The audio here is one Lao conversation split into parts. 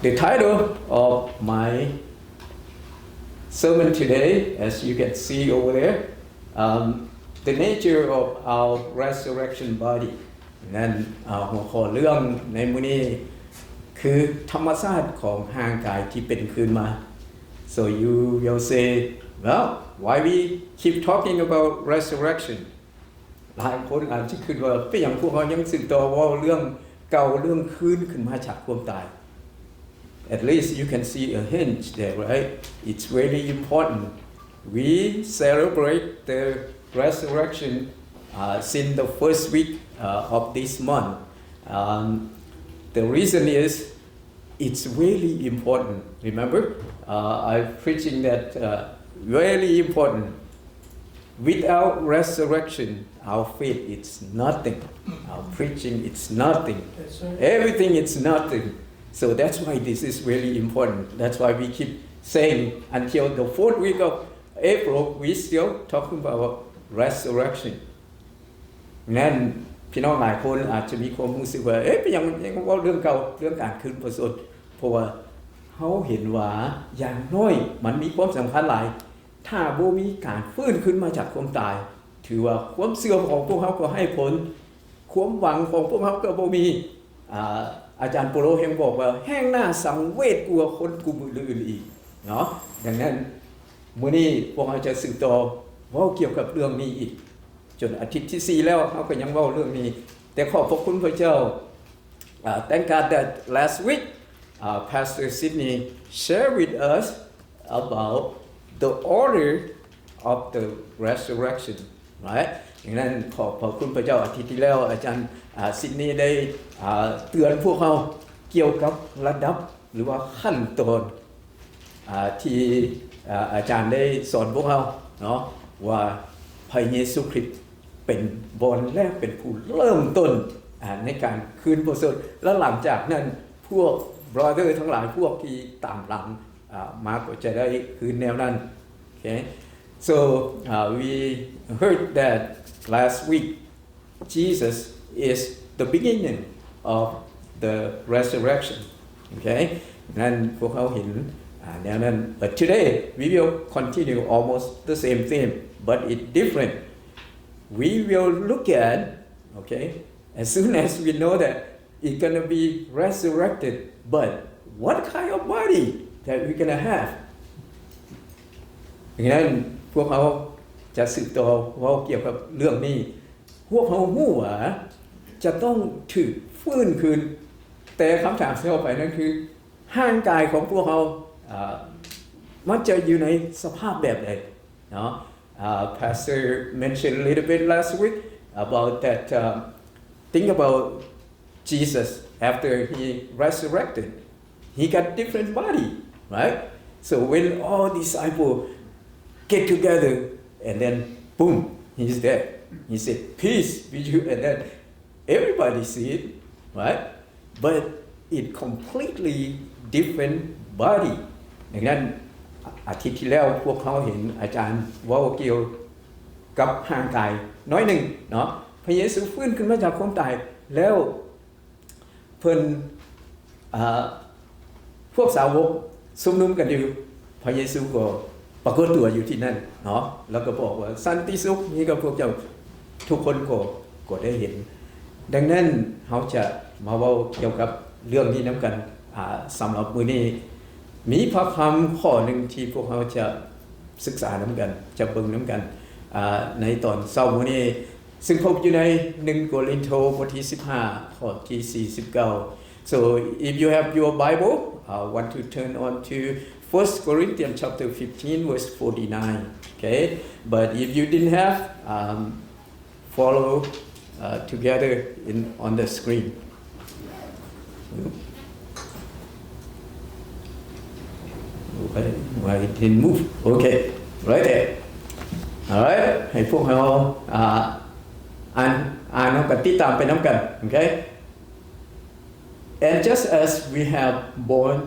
The title of my sermon today, as you can see over there, um, the nature of our resurrection body. ນັ້ນ ເອີ ຫົວຂໍ້ເລື່ອງໃນມື້ນີ້ຄືທຳມະຊາດຂອງຮ່າງກາຍທີ່ເປັນຄືນມາ. So you will say, "Well, why we keep talking about resurrection?" ຫຼາຍຄົນອາດຈະຄິດວ່າ ເປັນຫຍັງພວກເຮົາຍັງສືບຕໍ່ເວົ້າເລື່ອງເກົ່າ ເລື່ອງຄືນຂຶ້ນມາຈາກຄວາມຕາຍ? At least you can see a hint there, right? It's really important. We celebrate the resurrection, uh, since the first week, uh, of this month. Um, the reason is it's really important. Remember, uh, I'm preaching that, uh, very important. Without resurrection, our faith is nothing. Our preaching is nothing. That's right. Everything is nothing. So that's why this is really important. That's why we keep saying until the fourth week of April, we still talking about resurrection. ນັ້ນ ພີ່ນ້ອງຫຼາຍຄົນອາດຈະມີຄວາມຮູ້ສຶກວ່າ ເອີ ເປັນຫຍັງຍັງເວົ້າເລື່ອງເກົ່າ ເລື່ອງການຄືນພະຊົນ? ເພາະວ່າເຮົາເຫັນວ່າຢ່າງໜ້ອຍມັນມີຄວາມສຳຄັນຫຼາຍ. ຖ້າບໍ່ມີການຟື້ນຄືນມາຈາກຄວາມຕາຍ ຖືວ່າຄວາມເຊື່ອຂອງພວກເຮົາກໍໄຮ້ຜົນ, ຄວາມຫວັງຂອງພວກເຮົາກໍບໍ່ມີ. ອາ ອາຈານໂປໂລແຮ່ງບອກວ່າ ແຮ່ງໜ້າສັງເວດກວ່າຄົນກຸ່ມອື່ນໆອີກເນາະ. ດັ່ງນັ້ນ ມື້ນີ້ພວກເຮົາຈະສືບຕໍ່ເວົ້າກ່ຽວກັບເລື່ອງນີ້ອີກ ຈົນອາທິດທີສີ່ແລ້ວ ເຮົາກໍຍັງເວົ້າເລື່ອງນີ້. ແຕ່ຂອບພະຄຸນພະເຈົ້າ, uh, thank God that last week, uh, Pastor Sydney shared with us about the order of the resurrection, right? ດັ່ງນັ້ນ ຂອບພະຄຸນພະເຈົ້າ, ອາທິດທີ່ແລ້ວ ອາຈານ ອາ ຊິດນີໄດ້ ອາ ເຕືອນພວກເຮົາກ່ຽວກັບລະດັບ ຫຼືວ່າຂັ້ນຕອນ ອາ ທີ່ ອາ ອາຈານໄດ້ສອນພວກເຮົາເນາະ ວ່າພະເຢຊູຄຣິດເປັນບ່ອນແລກ ເປັນຜູ້ເລີ່ມຕົ້ນ ອາ ໃນການຄືນພະຊົນ ແລະ ຫຼັງຈາກນັ້ນ ພວກ brother ທັງຫຼາຍ ພວກທີ່ຕາມຫຼັງ ອາ ມາກໍຈະໄດ້ຄືນແນວນັ້ນ. Okay? So, uh, we heard that last week, Jesus is the beginning of the resurrection. Okay? ນັ້ນພວກເຮົາເຫັນ ອາ ແນວນັ້ນ. But today, we will continue almost the same theme, but it different. We will look at, okay, as soon as we know that it's gonna be resurrected, but what kind of body that we gonna have? ດັ່ງນັ້ນ ພວກເຮົາຈະສືບຕໍ່ເວົ້າກ່ຽວກັບເລື່ອງນີ້. ພວກເຮົາຮູ້ວ່າຈະຕ້ອງຖືກຟື້ນຄືນ, ແຕ່ຄຳຖາມທີ່ເຂົ້າໄປນັ້ນຄື ຮ່າງກາຍຂອງພວກເຮົາ ອາ ມັນຈະຢູ່ໃນສະພາບແບບໃດເນາະ? Uh, Pastor mentioned a little bit last week about that, um, think about Jesus after he resurrected. He got different body, right? So when all disciple get together and then boom, he's there. He said, "Peace with you," and then everybody see it, right? But it completely different body. ດັ່ງນັ້ນ ອາ ອາທິດທີ່ແລ້ວພວກເຮົາເຫັນອາຈານເວົ້າກ່ຽວກັບຮ່າງກາຍໜ້ອຍໜຶ່ງເນາະ. ພະເຢຊູຟື້ນຂຶ້ນມາຈາກຄວາມຕາຍແລ້ວ ເພິ່ນ ອາ ພວກສາວົກຊຸມນຸມກັນຢູ່ ພະເຢຊູກໍປາກົດຕົວຢູ່ທີ່ນັ້ນເນາະ ແລ້ວກໍບອກວ່າ ສັນຕິສຸກມີກັບພວກເຈົ້າ. ທຸກຄົນກໍ ກໍໄດ້ເຫັນ. ດັ່ງນັ້ນ ເຮົາຈະມາເວົ້າກ່ຽວກັບເລື່ອງນີ້ນຳກັນ. ອາ ສຳລັບມື້ນີ້ ມີພະຄຳຂໍ້ໜຶ່ງທີ່ພວກເຮົາຈະສຶກສານຳກັນ, ຈະເບິ່ງນຳກັນ ອາ ໃນຕອນເຊົ້າມື້ນີ້, ຊຶ່ງພົບຢູ່ໃນໜຶ່ງໂກລິນໂທ ບົດທີສິບຫ້າ ຂໍ້ທີສີ່ສິບເກົ້າ. So if you have your Bible, uh, want to turn on to First Corinthians chapter fifteen, verse forty-nine. Okay? But if you didn't have, um, follow, uh, together in, on the screen. Why, why it didn't move? Okay, right there. All right, ໃຫ້ພວກເຮົາ ອ່າ ອ່ານ ອ່ານນຳກັນ ຕິດຕາມໄປນຳກັນ. Okay? And just as we have borne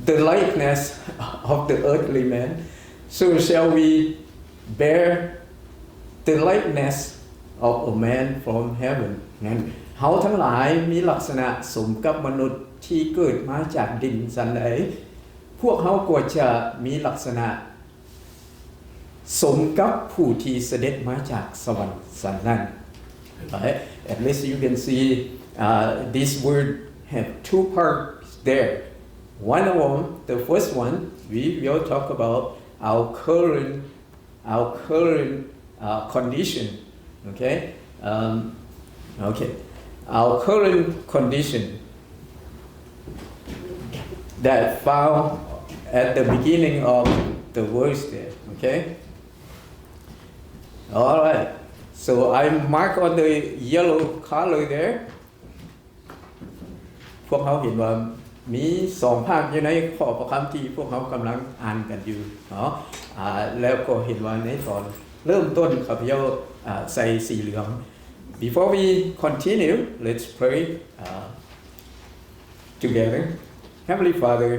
the likeness of the earthly man, so shall we bear the likeness of a man from heaven. ນັ້ນ ເຮົາທັງຫຼາຍມີລັກສະນະສົມກັບມະນຸດທີ່ເກີດມາຈາກດິນສັນໃດ, ພວກເຮົາກໍຈະມີລັກສະນະສົມກັບຜູ້ທີ່ສະເດັດມາຈາກສະຫວັນສັນນັ້ນ. Right? At least you can see, uh, this word have two parts there. One of them, the first one, we will talk about our current our current, uh, condition, okay? Um, okay. Our current condition that found at the beginning of the verse there, okay? All right. So I mark on the yellow color there. ພວກເຮົາເຫັນວ່າມີສອງພາກຢູ່ໃນຂໍ້ພະຄຳທີ່ພວກເຮົາກຳລັງອ່ານກັນຢູ່ເນາະ, ອາ ແລ້ວກໍເຫັນວ່າໃນຕອນເລີ່ມຕົ້ນຂ້າພະເຈົ້າ ອາ ໃສ່ສີເຫຼືອງ. Before we continue, let's pray, uh, together. Heavenly Father,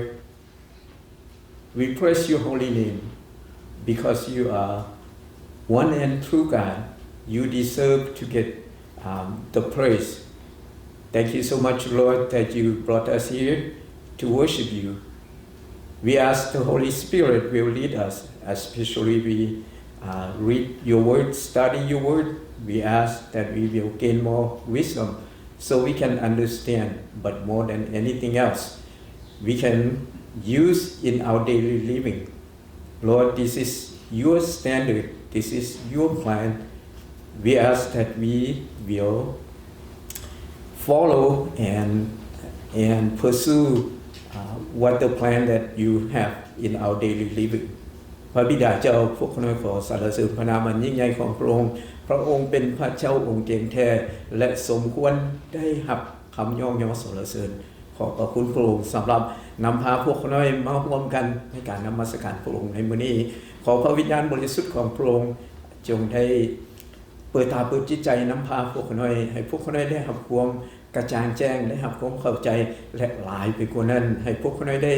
We praise your holy name because you are one and true God. You deserve to get, um, the praise. Thank you so much, Lord, that you brought us here to worship you. We ask the Holy Spirit will lead us, especially we, uh, read your word, study your word. We ask that we will gain more wisdom so we can understand, but more than anything else, we can use in our daily living. Lord, this is your standard, this is your plan. We ask that we will follow and, and pursue, uh, what the plan that you have in our daily living. ພະບິດາເຈົ້າ, ພວກຂ້ານ້ອຍຂໍສັນລະເສີນພະນາມອັນຍິ່ງໃຫຍ່ຂອງພະອົງ. ພະອົງເປັນພະເຈົ້າອົງຕຽງແທ້ ແລະ ສົມຄວນໄດ້ຮັບຄຳຍ້ອງຍໍສັນລະເສີນ. ຂອບພະຄຸນພະອົງສຳລັບນຳພາພວກຂ້ານ້ອຍມາຮ່ວມກັນໃນການນະມັດສະການພະອົງໃນມື້ນີ້. ຂໍພະວິນຍານບໍລິສຸດຂອງພະອົງຈົ່ງໄດ້ເປີດຕາເປີດຈິດໃຈນຳພາພວກຂ້ານ້ອຍ, ໃຫ້ພວກຂ້ານ້ອຍໄດ້ຮັບຄວາມກະຈ່າງແຈ້ງ, ໄດ້ຮັບຄວາມເຂົ້າໃຈ, ແລະ ຫຼາຍໄປກວ່ານັ້ນ, ໃຫ້ພວກຂ້ານ້ອຍໄດ້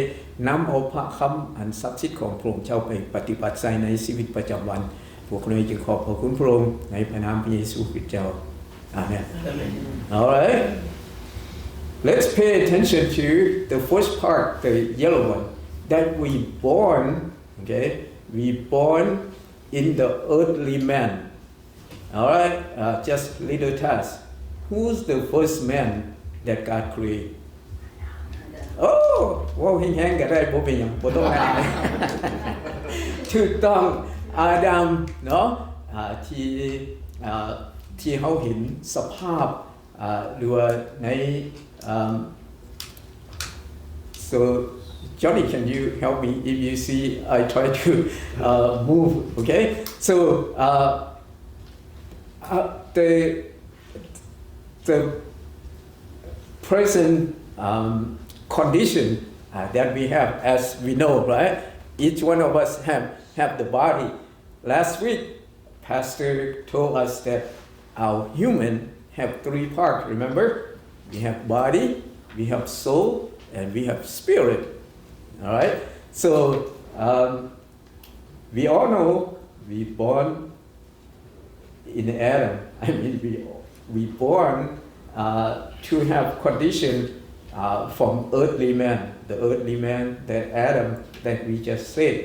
ນຳເອົາພະຄຳອັນສັກສິດຂອງພະອົງເຈົ້າໄປປະຕິບັດໃຊ້ໃນຊີວິດປະຈຳວັນ. ພວກຂ້ານ້ອຍຈຶ່ງຂອບພະຄຸນພະອົງໃນພະນາມພະເຢຊູຄຣິດເຈົ້າ. Amen. Amen. All right. Let's pay attention to the first part, the yellow one, that we born, okay? We born in the earthly man. All right. Uh, just little test. Who's the first man that God created? ໂອ້ ເວົ້າແຮງໆກໍໄດ້ ບໍ່ເປັນຫຍັງ ບໍ່ຕ້ອງອາຍ. ຖືກຕ້ອງ ອາດຳເນາະ ອາ ທີ່ ອາ ທີ່ເຮົາເຫັນສະພາບ ອາ ຫຼືວ່າໃນ ອາ so Johnny, can you help me if you see I try to, uh, move, okay? So, uh, uh, the the present, um, condition, uh, that we have, as we know, right? Each one of us have, have the body. Last week, Pastor told us that our human have three parts, remember? We have body, we have soul, and we have spirit. All right? So, um, we all know we born in Adam. I mean, we, we born, uh, to have condition, uh, from earthly man, the earthly man, that Adam that we just said.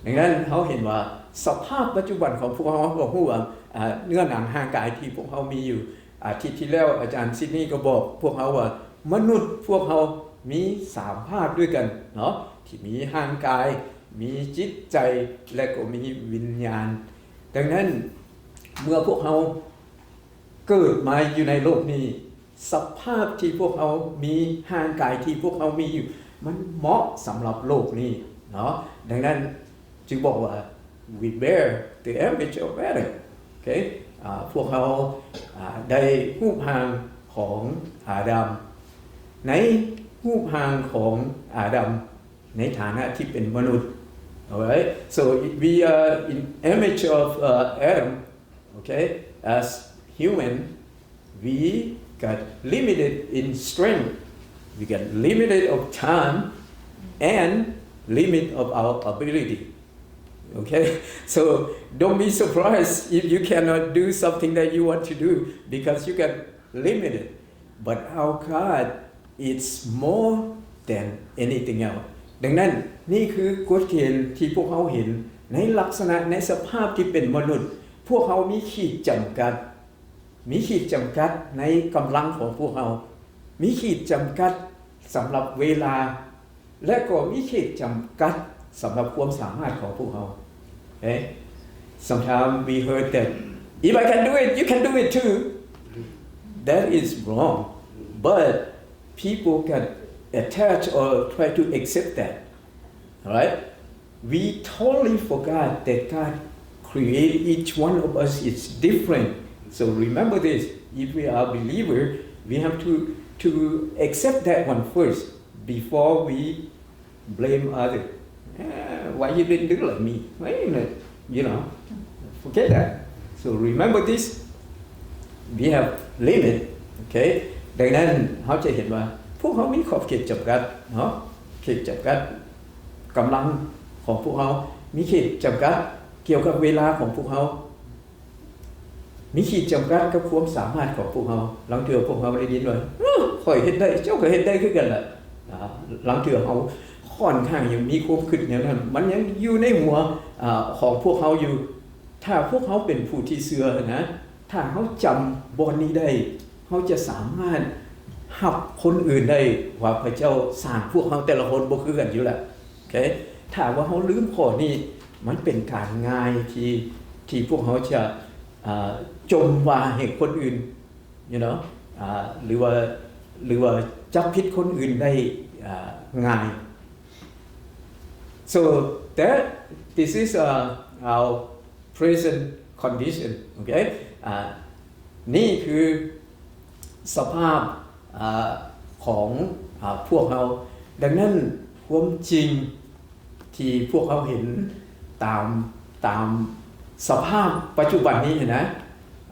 ດັ່ງນັ້ນເຮົາເຫັນວ່າສະພາບປັດຈຸບັນຂອງພວກເຮົາ ເຮົາກໍຮູ້ວ່າ ອາ ເນື້ອໜັງຮ່າງກາຍທີ່ພວກເຮົາມີຢູ່ ອາທິດທີ່ແລ້ວອາຈານຊິດນີກໍບອກພວກເຮົາວ່າ ມະນຸດພວກເຮົາມີສາມພາກດ້ວຍກັນເນາະ ທີ່ມີຮ່າງກາຍ ມີຈິດໃຈ ແລະ ກໍມີວິນຍານ. ດັ່ງນັ້ນ ເມື່ອພວກເຮົາເກີດມາຢູ່ໃນໂລກນີ້ ສະພາບທີ່ພວກເຮົາມີ ຮ່າງກາຍທີ່ພວກເຮົາມີຢູ່ ມັນເໝາະສຳລັບໂລກນີ້ເນາະ. ດັ່ງນັ້ນ ຈຶ່ງບອກວ່າ we bear the image of Adam. ໂອເຄ ອາ ພວກເຮົາ ອາ ໄດ້ຮູບຮ່າງຂອງອາດຳ ໃນຮູບຮ່າງຂອງອາດຳ ໃນຖານະທີ່ເປັນມະນຸດ. Alright, so we are in image of, uh, Adam, okay, as human. We got limited in strength, we got limited of time, and limit of our ability. Okay? So don't be surprised if you cannot do something that you want to do because you got limited. But our God is more than anything else. ດັ່ງນັ້ນ, ນີ້ຄືກົດເກນທີ່ພວກເຮົາເຫັນໃນລັກສະນະ, ໃນສະພາບທີ່ເປັນມະນຸດ, ພວກເຮົາມີຂີດຈຳກັດ, ມີຂີດຈຳກັດໃນກຳລັງຂອງພວກເຮົາ, ມີຂີດຈຳກັດສຳລັບເວລາ, ແລະ ກໍມີຂີດຈຳກັດສຳລັບຄວາມສາມາດຂອງພວກເຮົາ. Okay? Sometimes we heard that, "If I can do it, you can do it too." That is wrong. But people can attach or try to accept that. All right? We totally forgot that God created each one of us is different. So remember this, if we are believer, we have to, to accept that one first before we blame other. "Ah, why you didn't do like me?" Why you not, you know, forget that. So remember this, we have limit, okay? ດັ່ງນັ້ນເຮົາຈະເຫັນວ່າພວກເຮົາມີຂອບເຂດຈຳກັດເນາະ, ເຂດຈຳກັດ ກຳລັງຂອງພວກເຮົາ ມີເຂດຈຳກັດກ່ຽວກັບເວລາຂອງພວກເຮົາ, ມີຂີດຈຳກັດກັບຄວາມສາມາດຂອງພວກເຮົາ. ລາງເທື່ອພວກເຮົາໄດ້ຍິນວ່າ, "ເອີ, ຂ້ອຍເຮັດໄດ້, ເຈົ້າກໍເຮັດໄດ້ຄືກັນລະ." ອາ, ລາງເທື່ອເຮົາຂ້ອນຂ້າງຍັງມີຄວາມຄິດແນວນັ້ນ, ມັນຍັງຢູ່ໃນຫົວ, ອາ, ຂອງພວກເຮົາຢູ່. ຖ້າພວກເຮົາເປັນຜູ້ທີ່ເຊື່ອນະ, ຖ້າເຮົາຈຳບ່ອນນີ້ໄດ້, ເຮົາຈະສາມາດຮັບຄົນອື່ນໄດ້ວ່າພະເຈົ້າສ້າງພວກເຮົາແຕ່ລະຄົນບໍ່ຄືກັນຢູ່ແລ້ວ. ໂອເຄ? ຖ້າວ່າເຮົາລືມຂໍ້ນີ້, ມັນເປັນການງ່າຍທີ່, ທີ່ພວກເຮົາຈະ, ອາ, ຈົ່ມວ່າໃຫ້ຄົນອື່ນ, you know, ອາ, ຫຼືວ່າ, ຫຼືວ່າຈັບຜິດຄົນອື່ນໄດ້, ອາ, ງ່າຍ. So that, this is, uh, our present condition, okay? ອາ, ນີ້ຄືສະພາບ, ອາ, ຂອງ, ອາ, ພວກເຮົາ. ດັ່ງນັ້ນ, ຄວາມຈິງທີ່ພວກເຮົາເຫັນຕາມ, ຕາມສະພາບປັດຈຸບັນນີ້ນະ,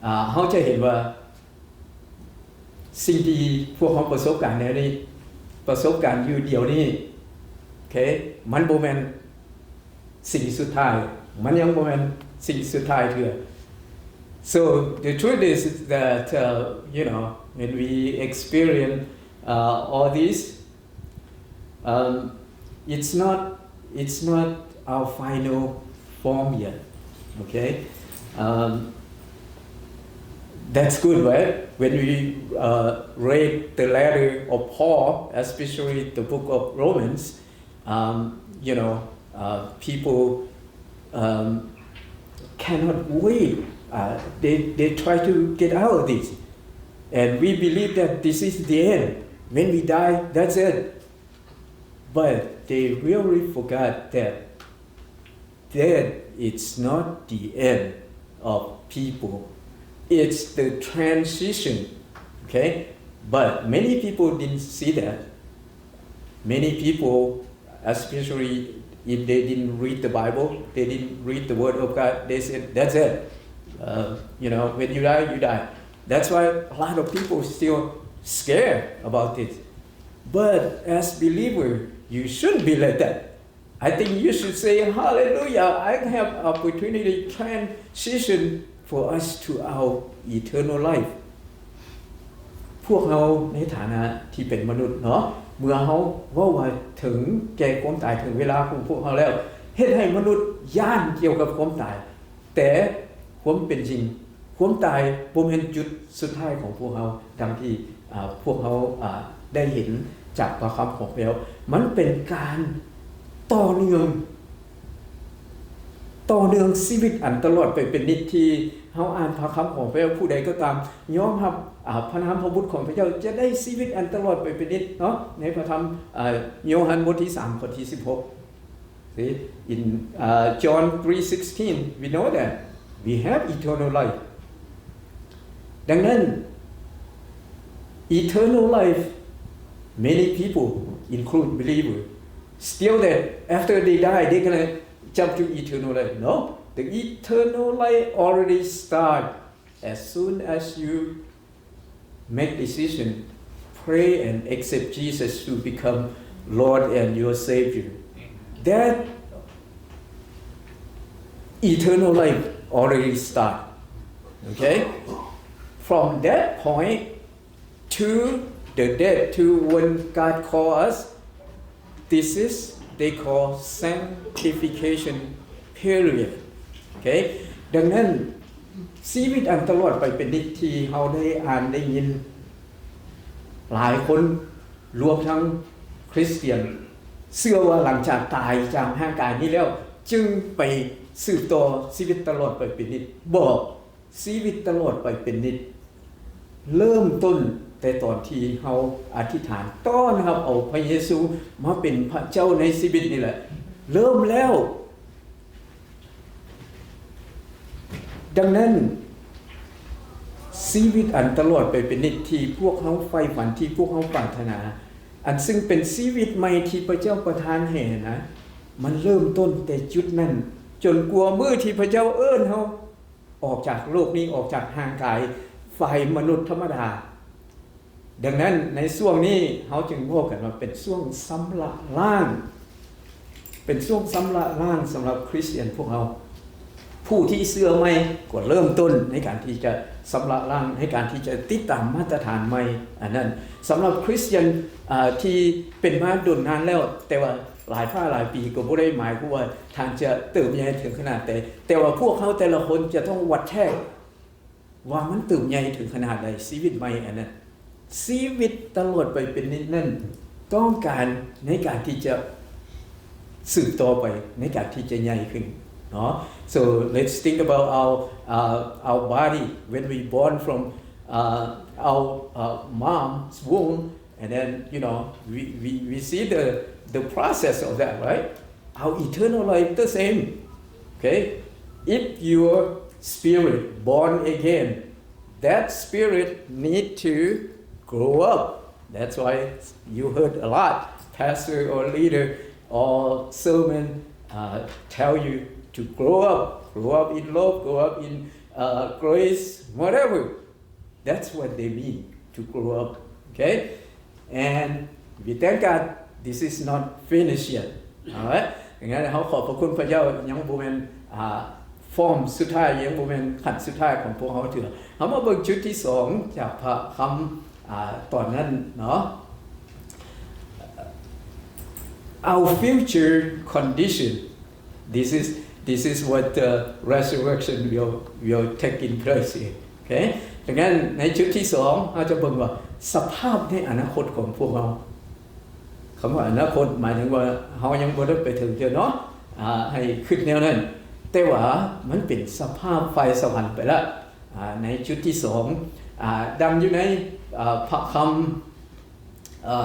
ອາ, ເຮົາຈະເຫັນວ່າ ສິ່ງທີ່ພວກເຮົາປະສົບການແນວນີ້, ປະສົບການຢູ່ດຽວນີ້, ໂອເຄ, ມັນບໍ່ແມ່ນສິ່ງສຸດທ້າຍ, ມັນຍັງບໍ່ແມ່ນສິ່ງສຸດທ້າຍເທື່ອ. So the truth is that, uh, you know, when we experience, uh, all this, Um, it's not, it's not our final form yet, okay? Um, that's good, right? When we, uh, read the letter of Paul, especially the book of Romans, um, you know, uh, people, um, cannot wait. Uh, they, they try to get out of this. And we believe that this is the end. When we die, that's it. But they really forgot that death is not the end of people. It's the transition, okay? But many people didn't see that. Many people, especially if they didn't read the Bible, they didn't read the Word of God, they said, "That's it. Uh, you know, when you die, you die." That's why a lot of people still scared about this. But as believer, you shouldn't be like that. I think you should say, "Hallelujah, I have opportunity transition for us to our eternal life." ພວກເຮົາໃນຖານະທີ່ເປັນມະນຸດເນາະ, ເມື່ອເຮົາເວົ້າວ່າເຖິງແກ່ຄວາມຕາຍ, ເຖິງເວລາຂອງພວກເຮົາແລ້ວ, ເຮັດໃຫ້ມະນຸດຢ້ານກ່ຽວກັບຄວາມຕາຍ. ແຕ່ຄວາມເປັນຈິງ, ຄວາມຕາຍບໍ່ແມ່ນຈຸດສຸດທ້າຍຂອງພວກເຮົາ, ດັ່ງທີ່, ອາ, ພວກເຮົາ, ອາ, ໄດ້ເຫັນຈາກພະຄຳຂອງພະເຈົ້າ. ມັນເປັນການຕໍ່ເນື່ອງ, ຕໍ່ເນື່ອງຊີວິດອັນຕະຫຼອດໄປເປັນນິດ ທີ່ເຮົາອ່ານພະຄຳຂອງພະເຈົ້າ. ຜູ້ໃດກໍຕາມຍອມຮັບ, ອາ, ພະນາມພະບຸດຂອງພະເຈົ້າ ຈະໄດ້ຊີວິດອັນຕະຫຼອດໄປເປັນນິດເນາະ, ໃນພະທຳ, ອາ, ໂຍຮັນບົດທີສາມ ຂໍ້ທີສິບຫົກ. See, in, uh, John three sixteen, we know that we have eternal life. ດັ່ງນັ້ນ, eternal life, many people, include believer, still that after they die, they're gonna jump to eternal life. No, the eternal life already start as soon as you make decision, pray and accept Jesus to become Lord and your Savior. That eternal life already start. Okay? From that point, to the death, to when God call us, this is they call sanctification period. Okay? ດັ່ງນັ້ນ ຊີວິດອັນຕະຫຼອດໄປເປັນນິດທີ່ເຮົາໄດ້ອ່ານໄດ້ຍິນ ຫຼາຍຄົນ ລວມທັງຄຣິສຕຽນ ເຊື່ອວ່າຫຼັງຈາກຕາຍຈາກຮ່າງກາຍນີ້ແລ້ວ ຈຶ່ງໄປສືບຕໍ່ຊີວິດຕະຫຼອດໄປເປັນນິດ. ບໍ່, ຊີວິດຕະຫຼອດໄປເປັນນິດ ເລີ່ມຕົ້ນແຕ່ຕອນທີ່ເຮົາອະທິຖານຕ້ອນຮັບເອົາພະເຢຊູມາເປັນພະເຈົ້າໃນຊີວິດນີ້ແຫຼະ. ເລີ່ມແລ້ວ. ດັ່ງນັ້ນ ຊີວິດອັນຕະຫຼອດໄປເປັນນິດທີ່ພວກເຮົາໃຝ່ຝັນ, ທີ່ພວກເຮົາປາດຖະໜາ, ອັນຊຶ່ງເປັນຊີວິດໃໝ່ທີ່ພະເຈົ້າປະທານໃຫ້ນະ, ມັນເລີ່ມຕົ້ນແຕ່ຈຸດນັ້ນ ຈົນກວ່າມື້ທີ່ພະເຈົ້າເອີ້ນເຮົາອອກຈາກໂລກນີ້, ອອກຈາກຮ່າງກາຍຝ່າຍມະນຸດທຳມະດາ. ດັ່ງນັ້ນ ໃນຊ່ວງນີ້ເຮົາຈຶ່ງເວົ້າກັນວ່າເປັນຊ່ວງຊຳລະລ້າງ, ເປັນຊ່ວງຊຳລະລ້າງສຳລັບຄຣິສຕຽນພວກເຮົາ. ຜູ້ທີ່ເຊື່ອໃໝ່ກໍເລີ່ມຕົ້ນໃນການທີ່ຈະຊຳລະລ້າງ, ໃນການທີ່ຈະຕິດຕາມມາດຕະຖານໃໝ່ອັນນັ້ນ. ສຳລັບຄຣິສຕຽນ ອາ ທີ່ເປັນມາດົນນານແລ້ວ, ແຕ່ວ່າຫຼາຍຟ້າຫຼາຍປີກໍບໍ່ໄດ້ໝາຍຄວາມວ່າທ່ານຈະເຕີບໃຫຍ່ເຖິງຂະໜາດໃດ, ແຕ່ວ່າພວກເຮົາແຕ່ລະຄົນຈະຕ້ອງວັດແທກ ວ່າມັນເຕີບໃຫຍ່ເຖິງຂະໜາດໃດ, ຊີວິດໃໝ່ອັນນັ້ນ, ຊີວິດຕະຫຼອດໄປເປັນນິດນັ້ນ ຕ້ອງການໃນການທີ່ຈະສືບຕໍ່ໄປ, ໃນການທີ່ຈະໃຫຍ່ຂຶ້ນເນາະ. So let's think about our, uh, our body when we born from, uh, our, uh, mom's womb. And then, you know, we, we, we see the, the process of that, right? Our eternal life the same. Okay? If your spirit born again, that spirit need to grow up. That's why you heard a lot, pastor or leader or sermon, uh, tell you to grow up, grow up in love, grow up in, uh, grace, whatever. That's what they mean to grow up. Okay? And we thank God this is not finished yet. Alright? ດັ່ງນັ້ນ ເຮົາຂອບພະຄຸນພະເຈົ້າ, ຍັງບໍ່ແມ່ນ ອ່າ ຟອມສຸດທ້າຍ, ຍັງບໍ່ແມ່ນຂັ້ນສຸດທ້າຍຂອງພວກເຮົາເທື່ອ. ເຮົາມາເບິ່ງຈຸດທີສອງຈາກພະຄຳ ອ່າ ຕອນນັ້ນເນາະ. Our future condition. This is, this is what the resurrection will, will take in place here. Okay? ດັ່ງນັ້ນ ໃນຈຸດທີສອງ ເຮົາຈະເບິ່ງວ່າສະພາບໃນອະນາຄົດຂອງພວກເຮົາ. ຄຳວ່າອະນາຄົດໝາຍເຖິງວ່າເຮົາຍັງບໍ່ໄດ້ໄປເຖິງເທື່ອເນາະ, ອາ ໃຫ້ຄິດແນວນັ້ນ. ແຕ່ວ່າມັນເປັນສະພາບຝ່າຍສະຫວັນໄປລະ. ອາ ໃນຈຸດທີສອງ ອາ ດັ່ງຢູ່ໃນ ອາ ພະຄຳ ເອີ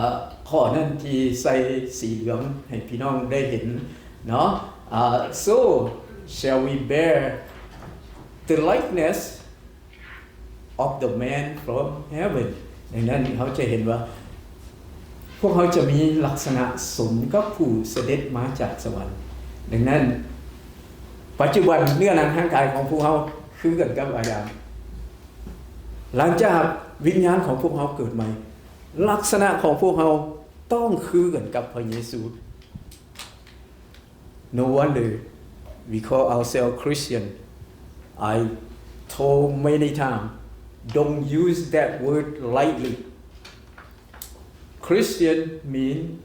ຂໍ້ນັ້ນທີ່ໃສ່ສີເຫຼືອງໃຫ້ພີ່ນ້ອງໄດ້ເຫັນເນາະ. ເອີ So shall we bear the likeness of the man from heaven. ດັ່ງນັ້ນເຮົາຈະເຫັນວ່າ ພວກເຮົາຈະມີລັກສະນະສົມກັບຜູ້ສະເດັດມາຈາກສະຫວັນ. ດັ່ງນັ້ນ ປັດຈຸບັນເນື້ອໜັງຮ່າງກາຍຂອງພວກເຮົາຄືກັນກັບອາດາມ. ຫຼັງຈາກວິນຍານຂອງພວກເຮົາເກີດໃໝ່, ລັກສະນະຂອງພວກເຮົາຕ້ອງຄືກັນກັບພະເຢຊູ. No wonder we call ourselves Christian. I told many times, don't use that word lightly. Christian mean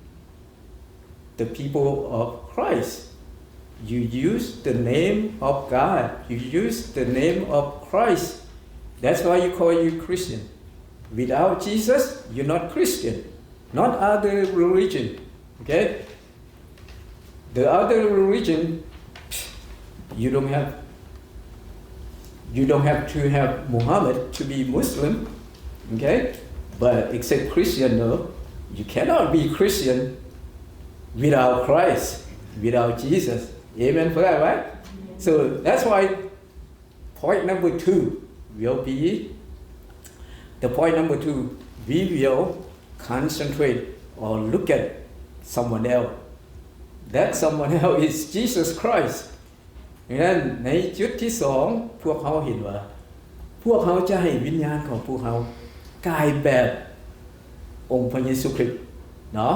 the people of Christ. You use the name of God. You use the name of Christ. That's why you call you Christian. Without Jesus, you're not Christian. Not other religion. Okay? The other religion, you don't have, you don't have to have Muhammad to be Muslim, okay? But except Christian, no, you cannot be Christian without Christ, without Jesus. Amen for that, right? So that's why point number two will be, the point number two, we will concentrate or look at someone else. That someone else is Jesus Christ. ດັ່ງນັ້ນ ໃນຈຸດທີສອງ ພວກເຮົາເຫັນວ່າ ພວກເຮົາຈະໃຫ້ວິນຍານຂອງພວກເຮົາກາຍແບບອົງພະເຢຊູຄຣິດເນາະ.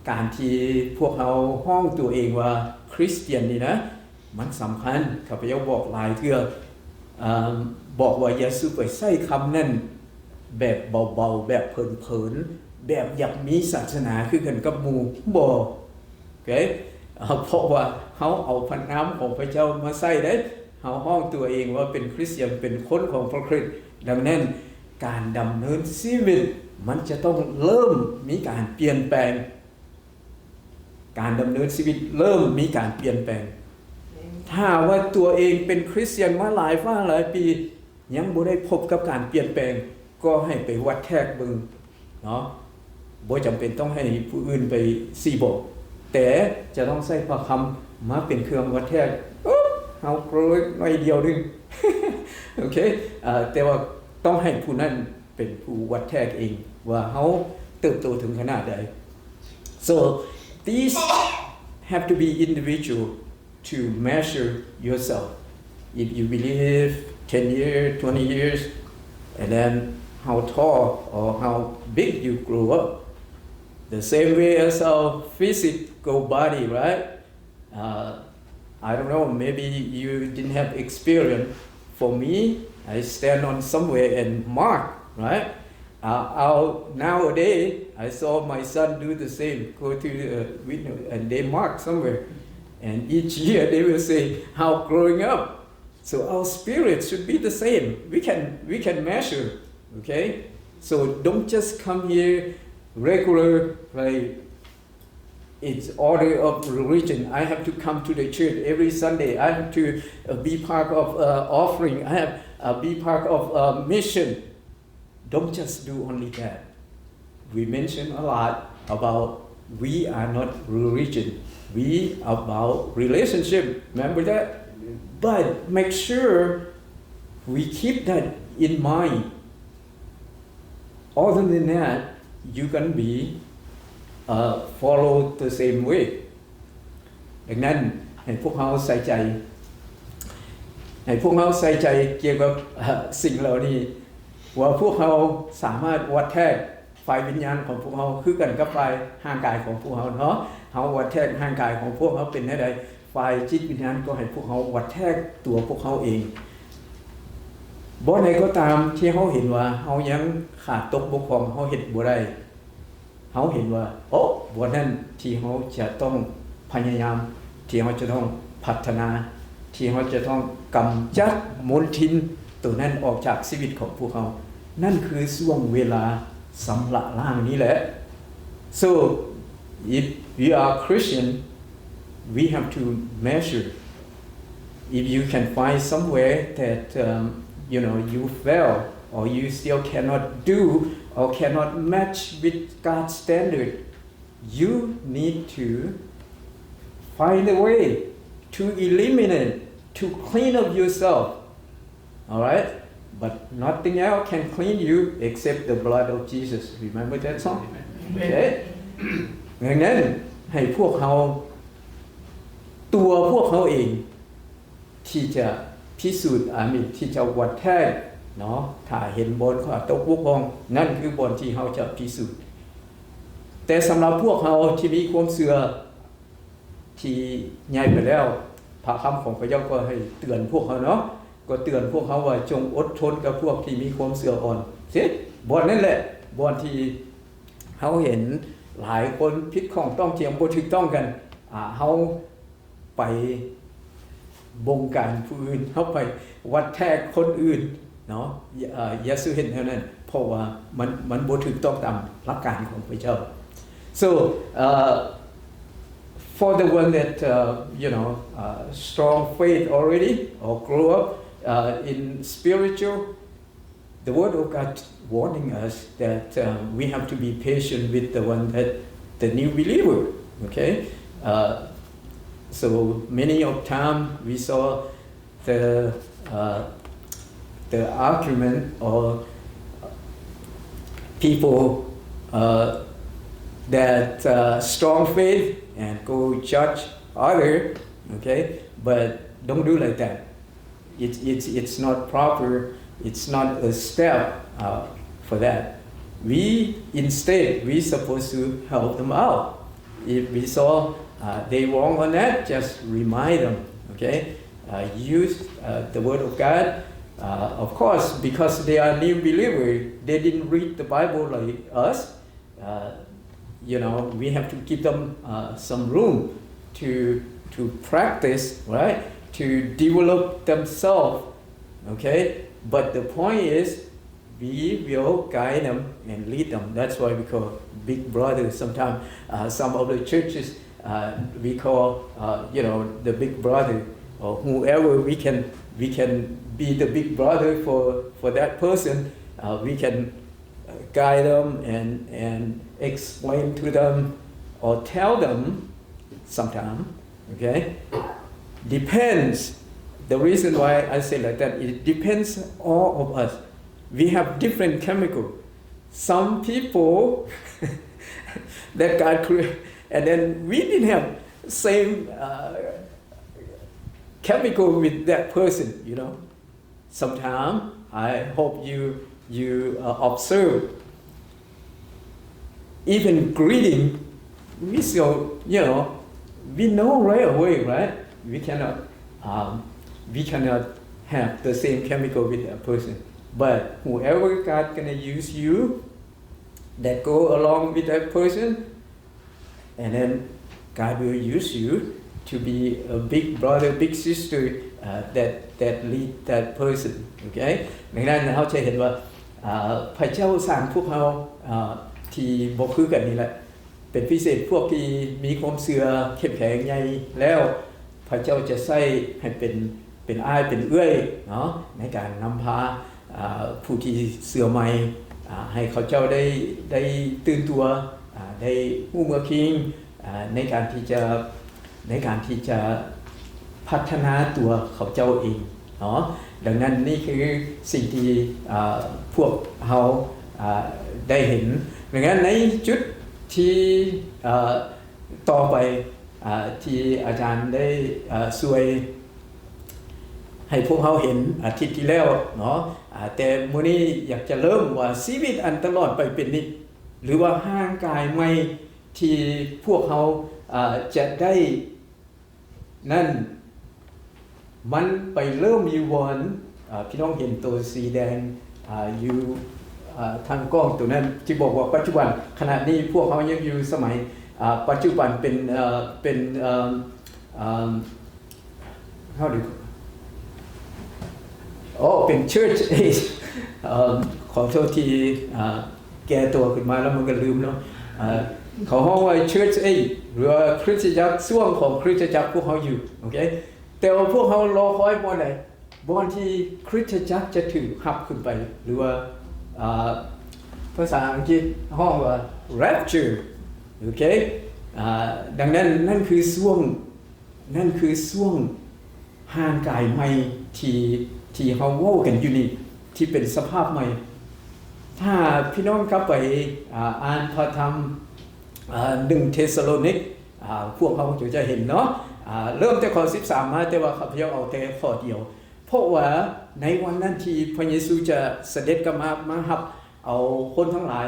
ການທີ່ພວກເຮົາຮ້ອງຕົວເອງວ່າຄຣິສຕຽນນີ້ນະ ມັນສຳຄັນ. ຂ້າພະເຈົ້າບອກຫຼາຍເທື່ອ, ເອີ່ມ, ບອກວ່າຢ່າສູ່ໄປໃຊ້ຄຳນັ້ນ ແບບເບົາໆ ແບບເພີນໆ ແບບຢາກມີສາສະໜາຄືກັນກັບໝູ່ ບໍ່ ໂອເຄ ເພາະວ່າເຮົາເອົາພະນາມຂອງພະເຈົ້າມາໃຊ້ເດ້. ເຮົາຮ້ອງຕົວເອງວ່າເປັນຄຣິສຕຽນ ເປັນຄົນຂອງພະຄຣິດ. ດັ່ງນັ້ນ ການດຳເນີນຊີວິດມັນຈະຕ້ອງເລີ່ມມີການປ່ຽນແປງ. ການດຳເນີນຊີວິດເລີ່ມມີການປ່ຽນແປງ. ຖ້າວ່າຕົວເອງເປັນຄຣິສຕຽນມາຫຼາຍຟ້າຫຼາຍປີ ຍັງບໍ່ໄດ້ພົບກັບການປ່ຽນແປງ ກໍໃຫ້ໄປວັດແທກເບິ່ງເນາະ. ບໍ່ຈຳເປັນຕ້ອງໃຫ້ຜູ້ອື່ນໄປຊີ້ບອກ ແຕ່ຈະຕ້ອງໃຊ້ພະຄຳມາເປັນເຄື່ອງວັດແທກ. ເອີ ເຮົາໂກຣຍໜ້ອຍດຽວໜຶ່ງ ໂອເຄ ເອີ ແຕ່ວ່າຕ້ອງໃຫ້ຜູ້ນັ້ນເປັນຜູ້ວັດແທກເອງວ່າເຮົາເຕີບໂຕເຖິງຂະໜາດໃດ. So these have to be individual to measure yourself. If you believe ten years, twenty years, and then how tall or how big you grow up, the same way as our physical body, right? Uh, I don't know, maybe you didn't have experience. For me, I stand on somewhere and mark, right? Uh, I'll, nowadays, I saw my son do the same, go to the window and they mark somewhere. And each year they will say, "How growing up?" So our spirit should be the same. We can, we can measure, okay? So don't just come here regular, like, it's order of religion. I have to come to the church every Sunday. I have to, uh, be part of, uh, offering. I have, uh, be part of, uh, mission. Don't just do only that. We mention a lot about we are not religion. We about relationship. Remember that? But make sure we keep that in mind. Other than that, you can be, uh, follow the same way. ດັ່ງນັ້ນ ໃຫ້ພວກເຮົາໃສ່ໃຈ ໃຫ້ພວກເຮົາໃສ່ໃຈກ່ຽວກັບ ເອີ ສິ່ງເຫຼົ່ານີ້ ວ່າພວກເຮົາສາມາດວັດແທກຝ່າຍວິນຍານຂອງພວກເຮົາ ຄືກັນກັບຝ່າຍຮ່າງກາຍຂອງພວກເຮົາເນາະ. ເຮົາວັດແທກຮ່າງກາຍຂອງພວກເຮົາເປັນແນວໃດ, ຝ່າຍຈິດວິນຍານກໍໃຫ້ພວກເຮົາວັດແທກຕົວພວກເຮົາເອງ. ບ່ອນໃດກໍຕາມທີ່ເຮົາເຫັນວ່າເຮົາຍັງຂາດຕົກບົກຜ່ອງ, ເຮົາເຮັດບໍ່ໄດ້, ເຮົາເຫັນວ່າ ໂອ້ ບ່ອນນັ້ນທີ່ເຮົາຈະຕ້ອງພະຍາຍາມ, ທີ່ເຮົາຈະຕ້ອງພັດທະນາ, ທີ່ເຮົາຈະຕ້ອງກຳຈັດມົນທິນໂຕນັ້ນອອກຈາກຊີວິດຂອງພວກເຮົາ, ນັ້ນຄືຊ່ວງເວລາຊຳລະລ້າງນີ້ແຫຼະ. So if we are Christian, we have to measure. If you can find somewhere that, um, you know, you fail or you still cannot do or cannot match with God's standard, you need to find a way to eliminate, to clean up yourself. All right? But nothing else can clean you except the blood of Jesus. Remember that song? Amen. Okay? ດັ່ງນັ້ນ ໃຫ້ພວກເຮົາ ຕົວພວກເຮົາເອງ ທີ່ຈະພິສູດ ອາເມນ ທີ່ຈະວັດແທກເນາະ ຖ້າເຫັນບ່ອນຂາດຕົກບົກຜ່ອງ, ນັ້ນຄືບ່ອນທີ່ເຮົາຈະພິສູດ. ແຕ່ສຳລັບພວກເຮົາທີ່ມີຄວາມເຊື່ອທີ່ໃຫຍ່ໄປແລ້ວ, ພະຄຳຂອງພະເຈົ້າກໍໃຫ້ເຕືອນພວກເຮົາເນາະ, ກໍເຕືອນພວກເຮົາວ່າ ຈົ່ງອົດທົນກັບພວກທີ່ມີຄວາມເຊື່ອອ່ອນ. ຊິ ບ່ອນນັ້ນແຫຼະ ບ່ອນທີ່ເຮົາເຫັນຫຼາຍຄົນຜິດຂ້ອງຕ້ອງທ່ຽງ ບໍ່ຖືກຕ້ອງກັນ, ອາ ເຮົາ ໄປບົງການຜູ້ອື່ນ, ເຮົາໄປວັດແທກຄົນອື່ນເນາະ. ເອີ ຢ່າສູ່ເຮັດແນວນັ້ນ, ເພາະວ່າມັນ ມັນບໍ່ຖືກຕ້ອງຕາມຫຼັກການຂອງພະເຈົ້າ. So, uh, for the one that, uh, you know, uh, strong faith already or grow up, uh, in spiritual, the Word of God warning us that, um, we have to be patient with the one that, the new believer, okay? Uh, so many of time we saw the, uh, the argument or people, uh, that, uh, strong faith and go judge other, okay? But don't do like that. It, it, it's not proper, it's not a step, uh, for that. We, instead, we supposed to help them out. If we saw, uh, they wrong on that, just remind them, okay? Uh, use, uh, the word of God. Uh, of course, because they are new believer, they didn't read the Bible like us. Uh, you know, we have to give them, uh, some room to, to practice, right? To develop themselves, okay? But the point is, we will guide them and lead them. That's why we call big brother. Sometimes, uh, some of the churches, uh, we call, uh, you know, the big brother, or whoever we can, we can be the big brother for, for that person. Uh, we can, uh, guide them and, and explain to them or tell them sometime, okay? Depends. The reason why I say like that, it depends all of us. We have different chemical. Some people that God create, and then we didn't have same, uh, chemical with that person, you know. Sometime, I hope you, you, uh, observe. Even greeting, we still, you know, we know right away, right? We cannot, um, we cannot have the same chemical with that person. But whoever God gonna use you, that go along with that person, and then God will use you to be a big brother, big sister, uh, that, that lead that person, okay? ດັ່ງນັ້ນເຮົາຈະເຫັນວ່າ ເອີ ພະເຈົ້າສ້າງພວກເຮົາ ເອີ ທີ່ບໍ່ຄືກັນນີ້ແຫຼະ ເປັນພິເສດພວກທີ່ມີຄວາມເຊື່ອເຂັ້ມແຂງໃຫຍ່ແລ້ວ ພະເຈົ້າຈະໃຊ້ໃຫ້ເປັນ ເປັນອ້າຍເປັນເອື້ອຍເນາະ ໃນການນຳພາ ເອີ ຜູ້ທີ່ເຊື່ອໃໝ່ ເອີ ໃຫ້ເຂົາເຈົ້າໄດ້ ໄດ້ຕື່ນຕົວ ເອີ ໄດ້ຮູ້ເມືອຄິງ ເອີ ໃນການທີ່ຈະ ໃນການທີ່ຈະພັດທະນາຕົວເຂົາເຈົ້າເອງເນາະ. ດັ່ງນັ້ນນີ້ຄືສິ່ງທີ່ ເອີ ພວກເຮົາ ເອີ ໄດ້ເຫັນ. ດັ່ງນັ້ນໃນຈຸດທີ່ ເອີ ຕໍ່ໄປ ເອີ ທີ່ອາຈານໄດ້ ເອີ ຊ່ວຍໃຫ້ພວກເຮົາເຫັນອາທິດທີ່ແລ້ວເນາະ ເອີ ແຕ່ມື້ນີ້ຢາກຈະເລີ່ມວ່າຊີວິດອັນຕະຫຼອດໄປເປັນນິດ ຫຼືວ່າຮ່າງກາຍໃໝ່ທີ່ພວກເຮົາ ເອີ ຈະໄດ້ນັ້ນ ມັນໄປເລີ່ມຢູ່ບ່ອນ ເອີ ພີ່ນ້ອງເຫັນໂຕສີແດງ ເອີ ຢູ່ ເອີ ທາງກ້ອງໂຕນັ້ນ ທີ່ບອກວ່າປັດຈຸບັນ ຂະນະນີ້ພວກເຮົາຍັງຢູ່ສະໄໝ ເອີ ປັດຈຸບັນເປັນ ເອີ ເປັນ ເອີ ເອີ ເຮົາ ໂອ້ ເປັນ Church Age ເອີ ຂໍໂທດທີ່ ເອີ ແກ່ຕົວຂຶ້ນມາແລ້ວມັນກໍລືມເນາະ ເອີ ເຂົາຮ້ອງວ່າ Church Age ຫຼືວ່າຄຣິສຕະຈັກ ຊ່ວງຂອງຄຣິສຕະຈັກພວກເຮົາຢູ່ ໂອເຄ ແຕ່ວ່າພວກເຮົາລໍຄອຍບ່ອນໃດ? ບ່ອນທີ່ຄຣິສຕະຈັກຈະຖືກຮັບຂຶ້ນໄປ ຫຼືວ່າ ເອີ ພາສາອັງກິດຮ້ອງວ່າ Rapture ໂອເຄ ເອີ ດັ່ງນັ້ນ ນັ້ນຄືຊ່ວງ ນັ້ນຄືຊ່ວງຮ່າງກາຍໃໝ່ທີ່ ທີ່ເຮົາເວົ້າກັນຢູ່ນີ້ ທີ່ເປັນສະພາບໃໝ່. ຖ້າພີ່ນ້ອງກັບໄປ ອ່າ ອ່ານພະທຳ ເອີ ໜຶ່ງເທສະໂລນິກ ອ່າ ພວກເຮົາຈະເຫັນເນາະ ອ່າ ເລີ່ມແຕ່ຂໍ້ສິບສາມມາ ແຕ່ວ່າຂ້າພະເຈົ້າເອົາແຕ່ຂໍ້ດຽວ ເພາະວ່າໃນວັນນັ້ນທີ່ພະເຢຊູຈະສະເດັດກັບມາ ມາຮັບເອົາຄົນທັງຫຼາຍ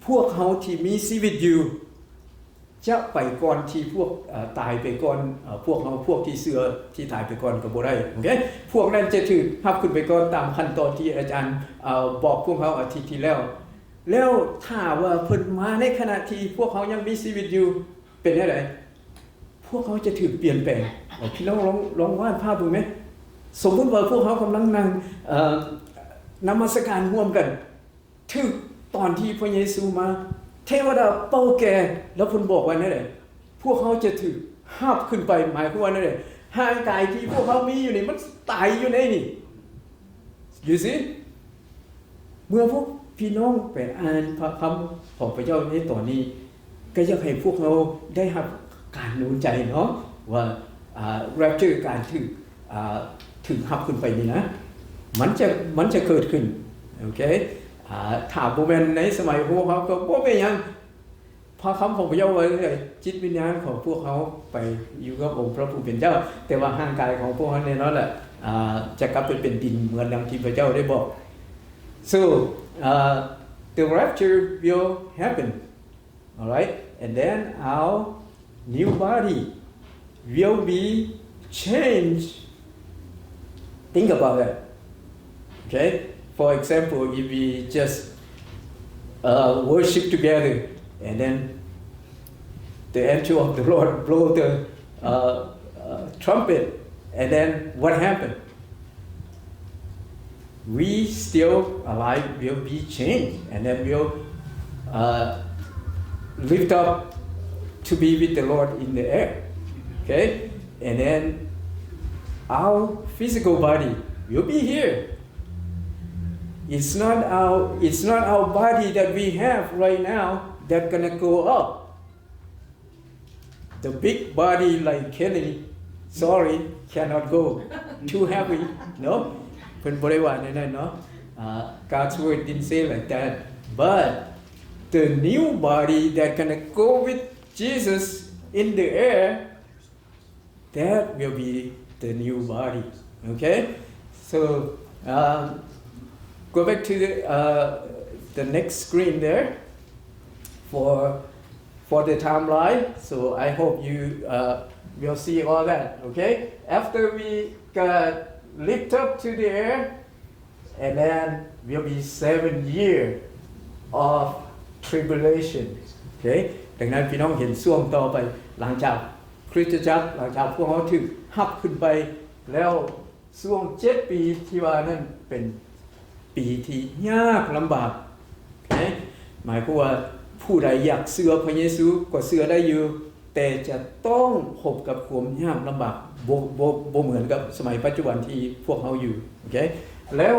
ພວກເຮົາທີ່ມີຊີວິດຢູ່ ຈະໄປກ່ອນທີ່ພວກ ເອີ ຕາຍໄປກ່ອນ ເອີ ພວກເຮົາ ພວກທີ່ເຊື່ອທີ່ຕາຍໄປກ່ອນກໍບໍ່ໄດ້ ໂອເຄ ພວກນັ້ນຈະຖືກຮັບຂຶ້ນໄປກ່ອນຕາມຂັ້ນຕອນທີ່ອາຈານ ເອີ ບອກພວກເຮົາອາທິດທີ່ແລ້ວ. ແລ້ວຖ້າວ່າເພິ່ນມາໃນຂະນະທີ່ພວກເຮົາຍັງມີຊີວິດຢູ່ ເປັນແນວໃດ? ພວກເຮົາຈະຖືກປ່ຽນແປງ. ເອົາ ພີ່ນ້ອງລອງ ລອງວາດພາບເບິ່ງແມ. ສົມມຸດວ່າພວກເຮົາກຳລັງນັ່ງ ເອີ ນະມັດສະການຮ່ວມກັນ ຖືກຕອນທີ່ພະເຢຊູມາ ເທວະດາເປົ່າແກ ແລ້ວເພິ່ນບອກວ່າແນວໃດ? ພວກເຮົາຈະຖືກຮັບຂຶ້ນໄປ ໝາຍຄວາມວ່າແນວໃດ? ຮ່າງກາຍທີ່ພວກເຮົາມີຢູ່ນີ້ ມັນຕາຍຢູ່ໃນນີ້. You see? ເມື່ອພວກພີ່ນ້ອງໄປອ່ານພະຄຳຂອງພະເຈົ້າໃນຕອນນີ້ ກໍຢາກໃຫ້ພວກເຮົາໄດ້ຮັບການໜູນໃຈເນາະ ວ່າ ອ່າ Rapture ການຖືກ ອ່າ ຖືກຮັບຂຶ້ນໄປນີ້ນະ ມັນຈະ ມັນຈະເກີດຂຶ້ນ ໂອເຄ ອ່າ ຖ້າບໍ່ແມ່ນໃນສະໄໝພວກເຮົາກໍບໍ່ເປັນຫຍັງ ພະຄຳຂອງພະເຈົ້າວ່າຈັ່ງໃດ? ຈິດວິນຍານຂອງພວກເຮົາໄປຢູ່ກັບອົງພະຜູ້ເປັນເຈົ້າ ແຕ່ວ່າຮ່າງກາຍຂອງພວກເຮົາແນ່ນອນແຫຼະ ອ່າ ຈະກັບໄປເປັນດິນເໝືອນດັ່ງທີ່ພະເຈົ້າໄດ້ບອກ. So, uh, the rapture will happen. All right? And then our new body will be changed. Think about that. Okay? For example, if we just uh, worship together and then the angel of the Lord blow the uh, uh, trumpet, and then what happened? We still alive will be changed, and then we'll uh, lift up to be with the Lord in the air. Okay? And then our physical body will be here. It's not our it's not our body that we have right now that gonna go up. The big body like Kenny, sorry, cannot go. Too heavy, no? ເພິ່ນບໍ່ໄດ້ວ່າແນວນັ້ນເນາະ. Uh, God's word didn't say like that. But the new body that gonna go with Jesus in the air, that will be the new body. Okay? So, um, go back to the, uh, the next screen there for, for the timeline. So I hope you uh, will see all that. Okay? After we got lifted up to the air, and then will be seven years of tribulation. Okay? ດັ່ງນັ້ນ ພີ່ນ້ອງເຫັນຊ່ວງຕໍ່ໄປ ຫຼັງຈາກຄຣິສຕະຈັກ ຫຼັງຈາກພວກເຮົາຖືກຮັບຂຶ້ນໄປແລ້ວ ຊ່ວງເຈັດປີທີ່ວ່ານັ້ນເປັນປີທີ່ຍາກລຳບາກ. Okay? ໝາຍຄວາມວ່າຜູ້ໃດຢາກເຊື່ອພະເຢຊູກໍເຊື່ອໄດ້ຢູ່ ແຕ່ຈະຕ້ອງພົບກັບຄວາມຍາກລຳບາກ ບໍ່ ບໍ່ ບໍ່ເໝືອນກັບສະໄໝປັດຈຸບັນທີ່ພວກເຮົາຢູ່. Okay? ແລ້ວ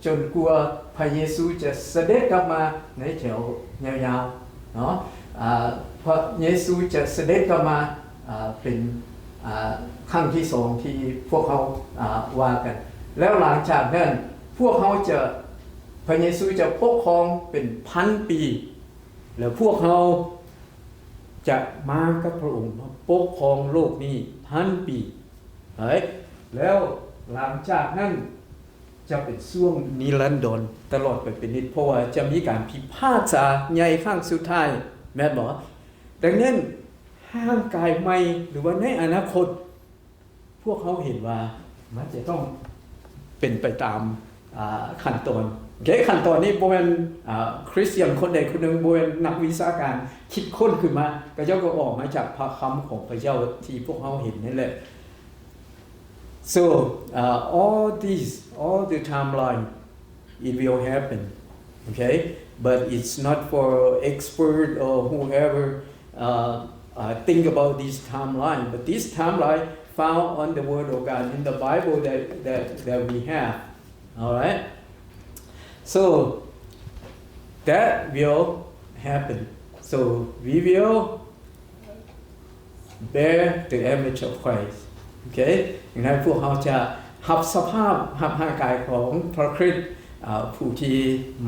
ຈົນກວ່າພະເຢຊູຈະສະເດັດກັບມາໃນແຖວຍາວໆ ເນາະ ອ່າ ພະເຢຊູຈະສະເດັດກັບມາ ອ່າ ເປັນ ອ່າ ຄັ້ງທີສອງທີ່ພວກເຮົາ ອ່າ ວ່າກັນ. ແລ້ວຫຼັງຈາກນັ້ນ ພວກເຮົາຈະ ພະເຢຊູຈະປົກຄອງເປັນພັນປີ ແລ້ວພວກເຮົາຈະມາກັບພະອົງ ມາປົກຄອງໂລກນີ້ພັນປີ. ເອີຍ ແລ້ວຫຼັງຈາກນັ້ນຈະເປັນຊ່ວງນິລັນດອນຕະຫຼອດໄປເປັນນິດ ເພາະວ່າຈະມີການພິພາກສາໃຫຍ່ຄັ້ງສຸດທ້າຍ ແມ່ນບໍ່? ດັ່ງນັ້ນ ຮ່າງກາຍໃໝ່ ຫຼືວ່າໃນອະນາຄົດ ພວກເຮົາເຫັນວ່າມັນຈະຕ້ອງເປັນໄປຕາມ ອ່າ ຂັ້ນຕອນ. Okay? ຂັ້ນຕອນນີ້ບໍ່ແມ່ນ ອ່າ ຄຣິສຕຽນຄົນໃດຄົນໜຶ່ງ ບໍ່ແມ່ນນັກວິຊາການຄິດຄົ້ນຂຶ້ນມາ, ເຂົາເຈົ້າກໍອອກມາຈາກພະຄຳຂອງພະເຈົ້າທີ່ພວກເຮົາເຫັນນີ້ແຫຼະ. So, uh, all this, all the timeline, it will happen, okay? But it's not for expert or whoever, uh, uh, think about this timeline. But this timeline found on the Word of God in the Bible that, that, that we have, all right? So, that will happen. So, we will bear the image of Christ. Okay? ດັ່ງນັ້ນພວກເຮົາຈະຮັບສະພາບ ຮັບຮ່າງກາຍຂອງພະຄຣິດ ອ່າ ຜູ້ທີ່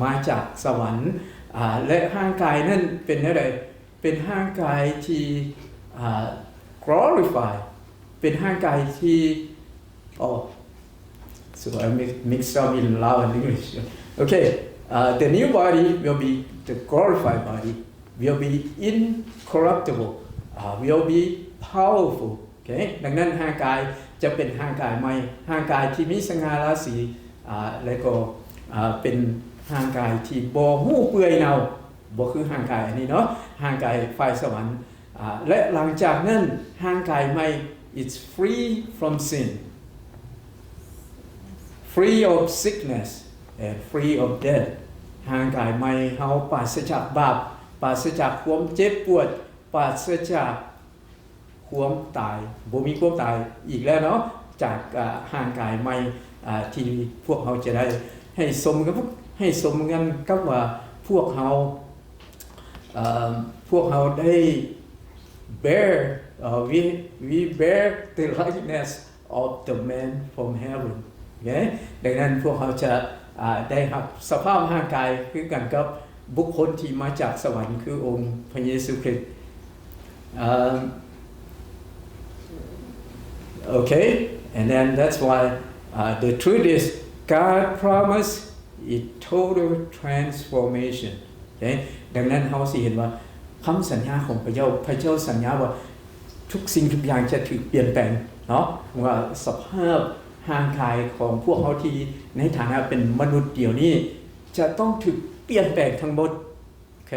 ມາຈາກສະຫວັນ ອ່າ ແລະ ຮ່າງກາຍນັ້ນເປັນແນວໃດ? ເປັນຮ່າງກາຍທີ່ ອ່າ glorify ເປັນຮ່າງກາຍທີ່ Oh, so I mix, mix up in Lao and English. Okay, uh, the new body will be the glorified body, will be incorruptible, uh, will be powerful. Okay? ດັ່ງນັ້ນ ຮ່າງກາຍຈະເປັນຮ່າງກາຍໃໝ່, ຮ່າງກາຍທີ່ມີສະຫງ່າລາສີ, ອ່າ ແລະກໍ ອ່າ ເປັນຮ່າງກາຍທີ່ບໍ່ເປື່ອຍເນົ່າ, ບໍ່ຄືຮ່າງກາຍອັນນີ້ເນາະ, ຮ່າງກາຍຝ່າຍສະຫວັນ. ອ່າ ແລະ ຫຼັງຈາກນັ້ນ ຮ່າງກາຍໃໝ່ is free from sin, free of sickness, and free of death. ຮ່າງກາຍໃໝ່ເຮົາປາສະຈາກບາບ, ປາສະຈາກຄວາມເຈັບປວດ, ປາສະຈາກຄວາມຕາຍ, ບໍ່ມີຄວາມຕາຍອີກແລ້ວເນາະ, ຈາກ ອ່າ ຮ່າງກາຍໃໝ່ ອ່າ ທີ່ພວກເຮົາຈະໄດ້ ໃຫ້ສົມກັບ ໃຫ້ສົມກັນກັບວ່າພວກເຮົາ ເອີ່ມ ພວກເຮົາໄດ້ bear ເອີ່ we we bear the likeness of the man from heaven. Okay? ດັ່ງນັ້ນພວກເຮົາຈະ ອ່າ ໄດ້ຮັບສະພາບຮ່າງກາຍຄືກັນກັບບຸກຄົນທີ່ມາຈາກສະຫວັນ ຄືອົງພະເຢຊູຄຣິດ. Um, okay, and then that's why, uh, the truth is God promised a total transformation. Okay? ດັ່ງນັ້ນເຮົາຊິເຫັນວ່າຄຳສັນຍາຂອງພະເຈົ້າ, ພະເຈົ້າສັນຍາວ່າທຸກສິ່ງທຸກຢ່າງຈະຖືກປ່ຽນແປງເນາະ, ວ່າສະພາບ ຮ່າງກາຍຂອງພວກເຮົາທີ່ໃນຖານະເປັນມະນຸດດຽວນີ້ ຈະຕ້ອງຖືກປ່ຽນແປງທັງໝົດ ໂອເຄ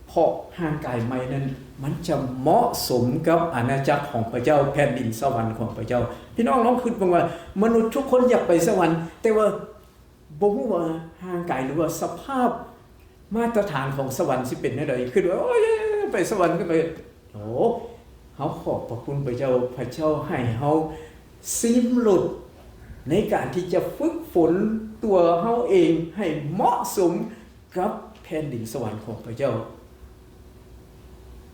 ເພາະຮ່າງກາຍໃໝ່ນັ້ນ ມັນຈະເໝາະສົມກັບອານາຈັກຂອງພະເຈົ້າ, ແຜ່ນດິນສະຫວັນຂອງພະເຈົ້າ. ພີ່ນ້ອງລອງຄິດເບິ່ງວ່າ ມະນຸດທຸກຄົນຢາກໄປສະຫວັນ, ແຕ່ວ່າບໍ່ຮູ້ວ່າຮ່າງກາຍ ຫຼືວ່າສະພາບມາດຕະຖານຂອງສະຫວັນຊິເປັນແນວໃດ. ຄິດວ່າ ໂອ້ຍ ໄປສະຫວັນກໍໄປ ໂອ້ ເຮົາຂອບພະຄຸນພະເຈົ້າ, ພະເຈົ້າໃຫ້ເຮົາຊິມລົດໃນການທີ່ຈະຝຶກຝົນຕົວເຮົາເອງໃຫ້ເໝາະສົມ ກັບແຜ່ນດິນສະຫວັນຂອງພະເຈົ້າ.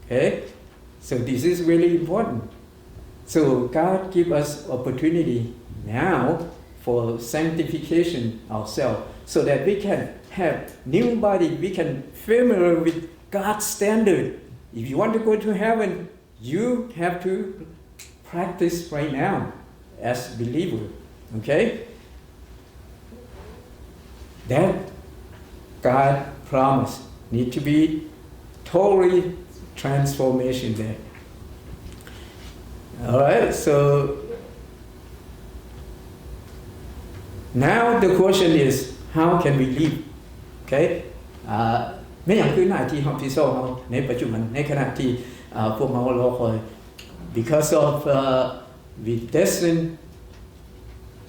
Okay? So this is really important. So God give us opportunity now for sanctification ourselves, so that we can have new body, we can familiar with God's standard. If you want to go to heaven, you have to practice right now as believer, okay? That God promise need to be totally transformation there. All right, so now the question is, how can we live? Okay? ອາ ແມ່ນຫຍັງຄືໜ້າທີ່ຮັບຜິດຊອບເຮົາໃນປັດຈຸບັນ ໃນຂະນະທີ່ ອາ ພວກເຮົາລໍຄອຍ? Because of, uh, we destined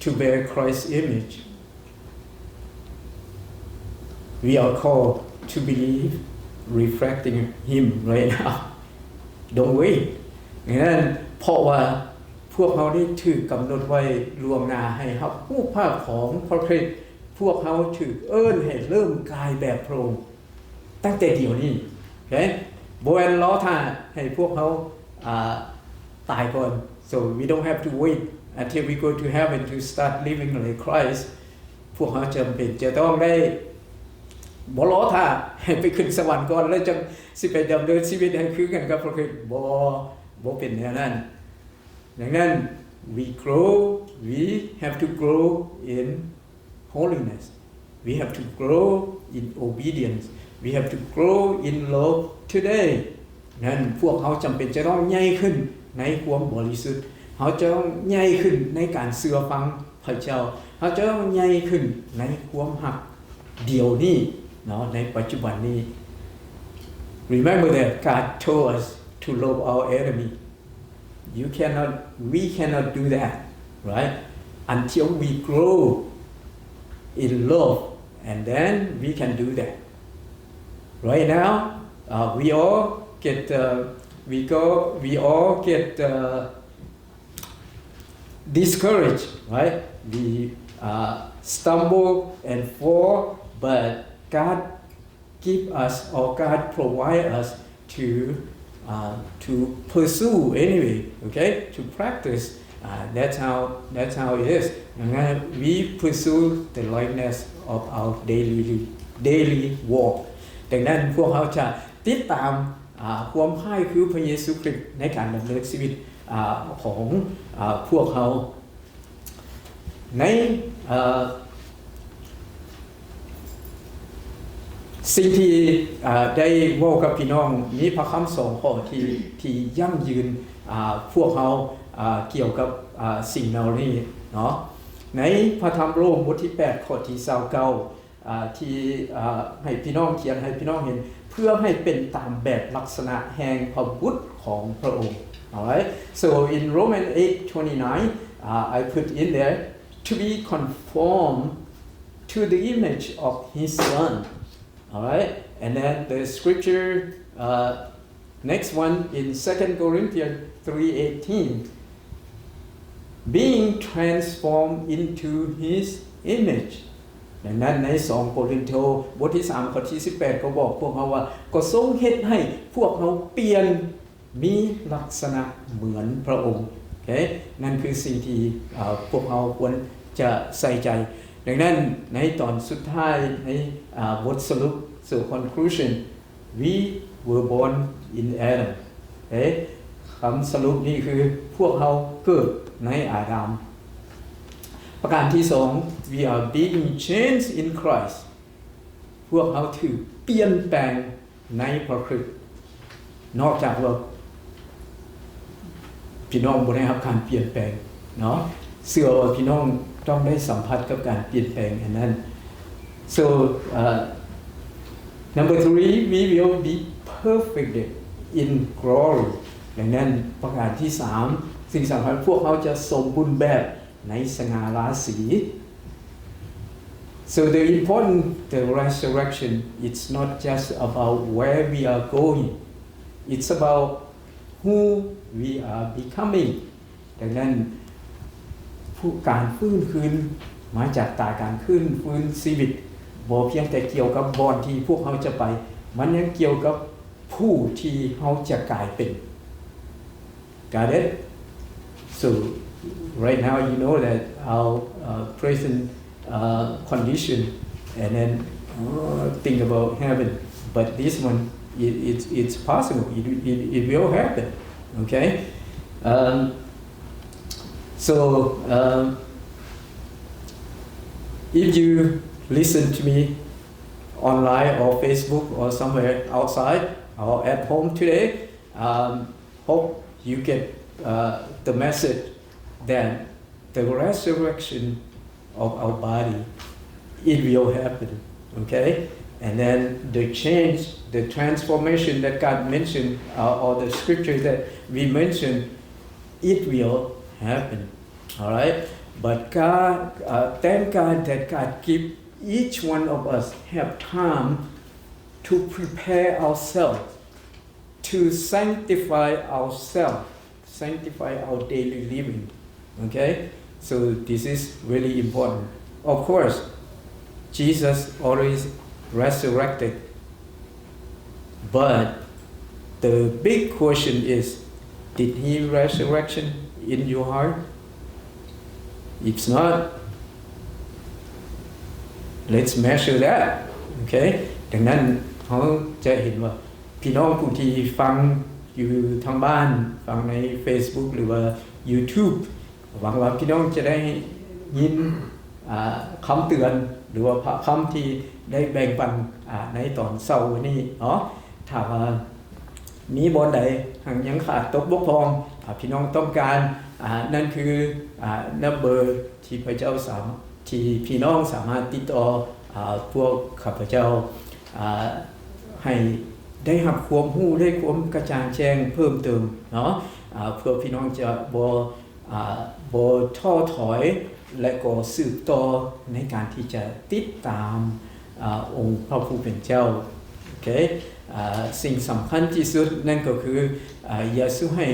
to bear Christ's image, we are called to believe reflecting Him right now. Don't wait. ດັ່ງນັ້ນ ເພາະວ່າພວກເຮົາໄດ້ຖືກກຳນົດໄວ້ລ່ວງໜ້າໃຫ້ຮັບຮູບພາບຂອງພະຄຣິດ, ພວກເຮົາຖືກເອີ້ນໃຫ້ເລີ່ມກາຍແບບພະອົງ ຕັ້ງແຕ່ດຽວນີ້ ໂອເຄ ບໍ່ແມ່ນລໍຖ້າໃຫ້ພວກເຮົາ ອາ ຕາຍກ່ອນ. So we don't have to wait until we go to heaven to start living like Christ. ພວກເຮົາຈຳເປັນຈະຕ້ອງໄດ້ ບໍ່ລໍຖ້າໃຫ້ໄປຂຶ້ນສະຫວັນກ່ອນ ແລ້ວຈັ່ງຊິໄປດຳເນີນຊີວິດໃຫ້ຄືກັນກັບພະຄຣິດ. ບໍ່ ບໍ່ເປັນແນວນັ້ນ. ດັ່ງນັ້ນ we grow, we have to grow in holiness. We have to grow in obedience. We have to grow in love today. ນັ້ນ ພວກເຮົາຈຳເປັນຈະຕ້ອງໃຫຍ່ຂຶ້ນໃນຄວາມບໍລິສຸດ, ເຮົາຈະຕ້ອງໃຫຍ່ຂຶ້ນໃນການເຊື່ອຟັງພະເຈົ້າ, ເຮົາຈະຕ້ອງໃຫຍ່ຂຶ້ນໃນຄວາມຮັກດຽວນີ້ເນາະ, ໃນປັດຈຸບັນນີ້. Remember that God told us to love our enemy. You cannot, we cannot do that, right? Until we grow in love, and then we can do that. Right now, uh, we all get, uh, we go, we all get, uh, discouraged, right? We, uh, stumble and fall, but God give us, or God provide us to, uh, to pursue anyway, okay? To practice. Uh, that's how, that's how it is. ດັ່ງນັ້ນ we pursue the likeness of our daily, daily walk. ດັ່ງນັ້ນ ພວກເຮົາຈະຕິດຕາມ ອາ ຄວາມຄ້າຍຄືພະເຢຊູຄຣິດໃນການດຳເນີນຊີວິດ ອາ ຂອງ ອາ ພວກເຮົາ. ໃນ ເອີ ສິ່ງທີ່ ເອີ ໄດ້ເວົ້າກັບພີ່ນ້ອງ ມີພະຄຳສອງຂໍ້ທີ່ ທີ່ຢັ້ງຢືນ ອາ ພວກເຮົາ ອາ ກ່ຽວກັບ ອາ ສິ່ງເຫຼົ່ານີ້ເນາະ. ໃນພະທຳໂຣມບົດທີແປດ ຂໍ້ທີຊາວເກົ້າ ອາ ທີ່ ອາ ໃຫ້ພີ່ນ້ອງຂຽນໃຫ້ພີ່ນ້ອງເຫັນ ເພື່ອໃຫ້ເປັນຕາມແບບລັກສະນະແຫ່ງພະບຸດຂອງພະອົງ. Alright? So in Romans eight twenty-nine, uh, I put in there, "To be conformed to the image of his Son." Alright? And then the scripture, uh, next one in Second Corinthians three eighteen, "Being transformed into his image." ດັ່ງນັ້ນໃນສອງໂກລິນໂທ ບົດທີສາມ ຂໍ້ທີສິບແປດ ກໍບອກພວກເຮົາວ່າ ກໍຊົງເຮັດໃຫ້ພວກເຮົາປ່ຽນ ມີລັກສະນະເໝືອນພະອົງ. ໂອເຄ ນັ້ນຄືສິ່ງທີ່ ເອີ ພວກເຮົາຄວນຈະໃສ່ໃຈ. ດັ່ງນັ້ນໃນຕອນສຸດທ້າຍ ໃນ ອາ ບົດສະຫຼຸບ so conclusion, we were born in Adam. ໂອເຄ ຄຳສະຫຼຸບນີ້ຄືພວກເຮົາເກີດໃນອາດາມ. ປະການທີສອງ we are being changed in Christ. ພວກເຮົາຖືກປ່ຽນແປງໃນພະຄຣິດ ນອກຈາກວ່າພີ່ນ້ອງບໍ່ໄດ້ຮັບການປ່ຽນແປງເນາະ. ເຊື່ອວ່າພີ່ນ້ອງຕ້ອງໄດ້ສຳຜັດກັບການປ່ຽນແປງອັນນັ້ນ. So, uh, number three, we will be perfected in glory. ດັ່ງນັ້ນ ປະການທີສາມ ສິ່ງສຳຄັນ ພວກເຮົາຈະສົມບູນແບບໃນສະຫງ່າລາສີ. So the important, the resurrection, it's not just about where we are going. It's about who we are becoming. ດັ່ງນັ້ນ ຜູ້ ການຟື້ນຄືນມາຈາກຕາຍ ການຄືນຟື້ນຊີວິດ ບໍ່ພຽງແຕ່ກ່ຽວກັບບ່ອນທີ່ພວກເຮົາຈະໄປ, ມັນຍັງກ່ຽວກັບຜູ້ທີ່ເຮົາຈະກາຍເປັນ. Got it? So right now you know that our, uh, present, uh, condition, and then, uh, think about heaven. But this one, it, it's, it's possible. It, it, it will happen. Okay? Um, so, um, if you listen to me online or Facebook or somewhere outside or at home today, um, hope you get, uh, the message that the resurrection of our body, it will happen, okay? And then the change, the transformation that God mentioned, uh, or the scripture that we mentioned, it will happen, all right? But God, uh, thank God that God give each one of us have time to prepare ourselves, to sanctify ourselves, sanctify our daily living. Okay? So this is really important. Of course, Jesus already resurrected. But the big question is, did he resurrection in your heart? If not, let's measure that. Okay? ດັ່ງນັ້ນ ເຮົາຈະເຫັນວ່າ ພີ່ນ້ອງຜູ້ທີ່ຟັງຢູ່ທາງບ້ານ, ຟັງໃນ Facebook ຫຼືວ່າ YouTube, ຫວັງວ່າພີ່ນ້ອງຈະໄດ້ຍິນ, ອ່າ, ຄຳເຕືອນ ຫຼືວ່າພະຄຳທີ່ໄດ້ແບ່ງປັນ, ອ່າ, ໃນຕອນເຊົ້າມື້ນີ້ເນາະ. ຖ້າວ່າມີບ່ອນໃດຫາກຍັງຂາດຕົກບົກຜ່ອງ, ອ່າ, ພີ່ນ້ອງຕ້ອງການ, ອ່າ, ນັ້ນຄື, ອ່າ, ນຳເບີທີ່ພະເຈົ້າສາມາດ ທີ່ພີ່ນ້ອງສາມາດຕິດຕໍ່, ອາ, ພວກຂ້າພະເຈົ້າ, ອາ, ໃຫ້ໄດ້ຮັບຄວາມຮູ້, ໄດ້ຄວາມກະຈ່າງແຈ້ງເພີ່ມເຕີມເນາະ, ອາ, ເພື່ອພີ່ນ້ອງຈະບໍ່, ອາ, ບໍ່ທໍ້ຖອຍ ແລະ ກໍສືບຕໍ່ໃນການທີ່ຈະຕິດຕາມ, ອາ, ອົງພະຜູ້ເປັນເຈົ້າ. ໂອເຄ, ອາ, ສິ່ງສຳຄັນທີ່ສຸດນັ້ນກໍຄື, ອາ, ຢ່າສູ່ໃຫ້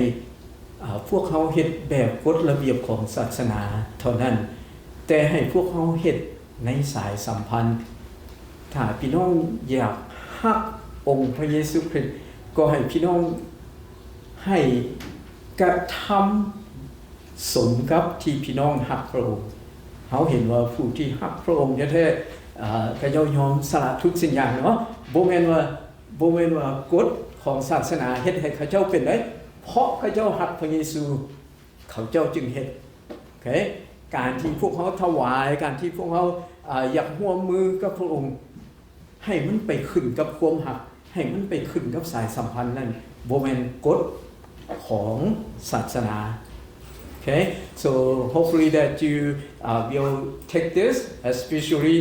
ອາ, ພວກເຮົາເຮັດແບບກົດລະບຽບຂອງສາສະໜາເທົ່ານັ້ນ, ແຕ່ໃຫ້ພວກເຮົາເຮັດໃນສາຍສຳພັນ. ຖ້າພີ່ນ້ອງຢາກຮັກອົງພະເຢຊູຄຣິດ, ກໍໃຫ້ພີ່ນ້ອງໃຫ້ກະທຳສົມກັບທີ່ພີ່ນ້ອງຮັກພະອົງ. ເຮົາເຫັນວ່າຜູ້ທີ່ຮັກພະອົງແທ້ໆ, ອາ, ເຂົາເຈົ້າຍອມສະຫຼະທຸກສິ່ງຢ່າງເນາະ, ບໍ່ແມ່ນວ່າ ບໍ່ແມ່ນວ່າກົດຂອງສາສະໜາເຮັດໃຫ້ເຂົາເຈົ້າເປັນໄດ້, ເພາະເຂົາເຈົ້າຮັກພະເຢຊູ, ເຂົາເຈົ້າຈຶ່ງເຮັດ. ໂອເຄ? ການທີ່ພວກເຮົາຖວາຍ, ການທີ່ພວກເຮົາ, ອາ, ຢາກຮ່ວມມືກັບພະອົງ, ໃຫ້ມັນໄປຂຶ້ນກັບຄວາມຮັກ, ໃຫ້ມັນໄປຂຶ້ນກັບສາຍສຳພັນນັ້ນ, ບໍ່ແມ່ນກົດຂອງສາສະໜາ. Okay? So hopefully that you, uh, will take this, especially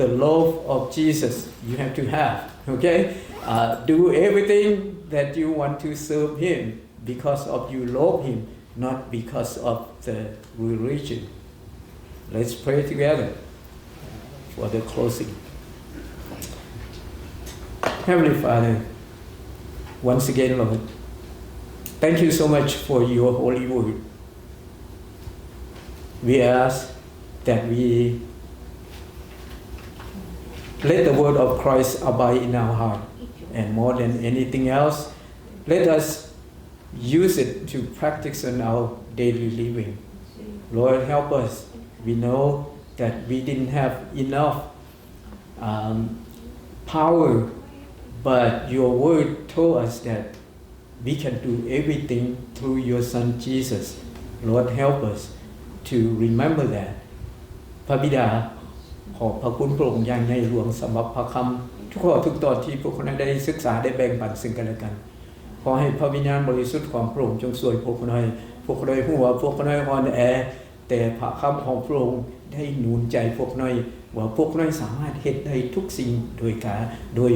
the love of Jesus you have to have, okay? Uh, do everything that you want to serve him because of you love him, not because of the religion. Let's pray together for the closing. Heavenly Father, once again, Lord, thank you so much for your holy word. We ask that we let the word of Christ abide in our heart, and more than anything else, let us use it to practice in our daily living. Lord, help us. We know that we didn't have enough, um, power, but your word told us that we can do everything through your Son Jesus. Lord, help us to remember that. ພະບິດາ, ຂອບພະຄຸນພະອົງຢ່າງໃຫຍ່ຫຼວງສຳລັບພະຄຳທຸກຂໍ້ທຸກຕອນທີ່ພວກຂ້ານ້ອຍໄດ້ສຶກສາ, ໄດ້ແບ່ງປັນເຊິ່ງກັນແລະກັນ. ຂໍໃຫ້ພະວິນຍານບໍລິສຸດຂອງພະອົງຈົ່ງຊ່ວຍພວກຂ້ານ້ອຍ ພວກຂ້ານ້ອຍຮູ້ວ່າພວກຂ້ານ້ອຍອ່ອນແອ, ແຕ່ພະຄຳຂອງພະອົງໄດ້ໜູນໃຈພວກຂ້ານ້ອຍວ່າພວກຂ້ານ້ອຍສາມາດເຮັດໄດ້ທຸກສິ່ງໂດຍກາ ໂດຍ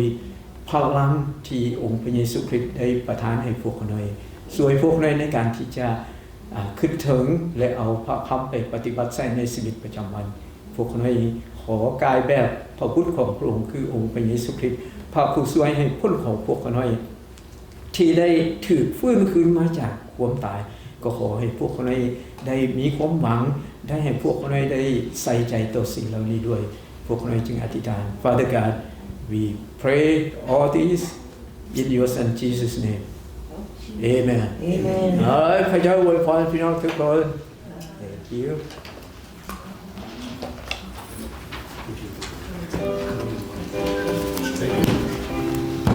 ພະລັງທີ່ອົງພະເຢຊູຄຣິດໄດ້ປະທານໃຫ້ພວກຂ້ານ້ອຍ. ຊ່ວຍພວກຂ້ານ້ອຍໃນການທີ່ຈະ ອາ ຄິດເຖິງ ແລະ ເອົາພະຄຳໄປປະຕິບັດໃຊ້ໃນຊີວິດປະຈຳວັນ. ພວກຂ້ານ້ອຍຂໍກາຍແບບພະບຸດຂອງພະອົງ ຄືອົງພະເຢຊູຄຣິດ, ພະຜູ້ຊ່ວຍໃຫ້ພົ້ນຂອງພວກຂ້ານ້ອຍ ທີ່ໄດ້ຖືກຟື້ນຄືນມາຈາກຄວາມຕາຍ, ກໍຂໍໃຫ້ພວກຂ້ານ້ອຍໄດ້ມີຄວາມຫວັງ, ໄດ້ໃຫ້ພວກຂ້ານ້ອຍໄດ້ໃສ່ໃຈຕໍ່ສິ່ງເຫຼົ່ານີ້ດ້ວຍ. ພວກຂ້ານ້ອຍຈຶ່ງອະທິຖານ. Father God, we pray all this in your Son Jesus' name. Amen. Amen. ເອີຍ ພະເຈົ້າອວຍພອນພີ່ນ້ອງທຸກຄົນ. Thank you.